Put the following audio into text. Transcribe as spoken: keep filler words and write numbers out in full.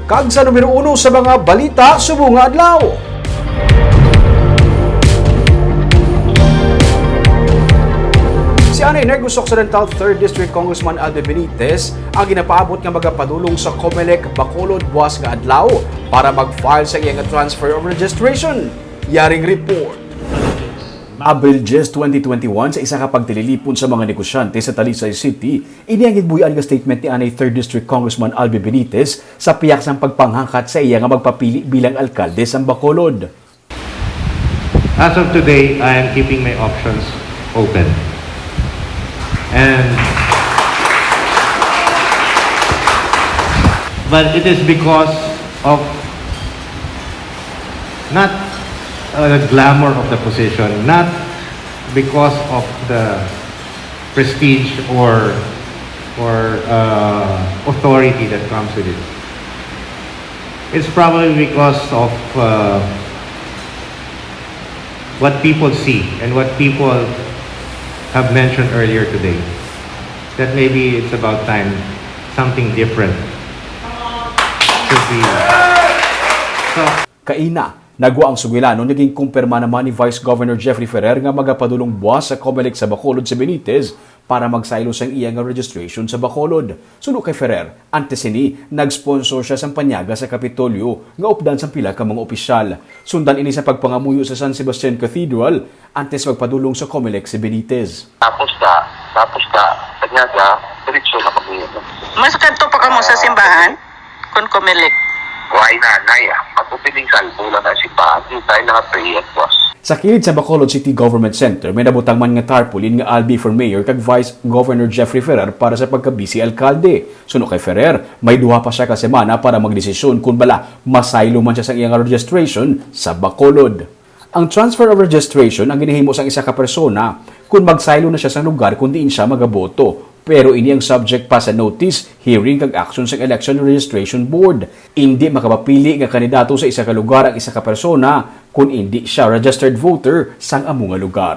Kag sa numero uno sa mga balita subong nga adlaw. Si anay Negros Occidental third District Congressman Albi Benitez ang ginapaabot nga magapadulong sa Comelec Bacolod buwas nga adlaw para mag-file sa iya nga transfer of registration. Yaring report. Abril diyes, twenty twenty-one, sa isa ka pagtililipon sa mga negosyante sa Talisay City, ini ang ginbuy-an nga statement ni anay third District Congressman Albi Benitez sa pihak sang pagpanghangkat sa iya nga magpapili bilang alkalde sang Bacolod. As of today, I am keeping my options open. And but it is because of not uh, the glamour of the position, not because of the prestige or or uh, authority that comes with it. It's probably because of uh, what people see and what people have mentioned earlier today. That maybe it's about time something different should be. So, Kaina, nagwa ang sugilanon nga ginkumpirma naman ni Vice Governor Jeffrey Ferrer nga magapadulong buwas sa Comelec sa Bacolod si Benitez para magsaylo sang iya nga registration sa Bacolod. Suno kay Ferrer, antes sini, nag-sponsor siya sang panyaga sa Kapitolyo nga updan sang pila ka mga opisyal. Sundan ini sa pagpangamuyo sa San Sebastian Cathedral antes magpadulong sa Comelec si Benitez. Tapos na, tapos na, kanya na, diretso na kami. Mas kadto pa kamo sa simbahan? Kon Comelec. Why na, nay, ah. Pag-opening salvo lang ang simbahan, di tayo naka-pray at was. Sa kilid sa Bacolod City Government Center, may nabutang man nga tarpaulin nga Albi for Mayor kag Vice Governor Jeffrey Ferrer para sa pagka-vice alkalde. Suno kay Ferrer, may duha pa siya ka semana para magdesisyon kon bala masaylo man siya sang iya nga registration sa Bacolod. Ang transfer of registration ang ginahimo sang isa ka persona kon magsaylo na siya sang lugar kon diin siya magaboto. Pero ini ang subject pa sa notice, hearing kag action sang Election Registration Board. Indi makapapili nga kandidato sa isa ka lugar ang isa ka persona kon indi siya registered voter sang amo nga lugar.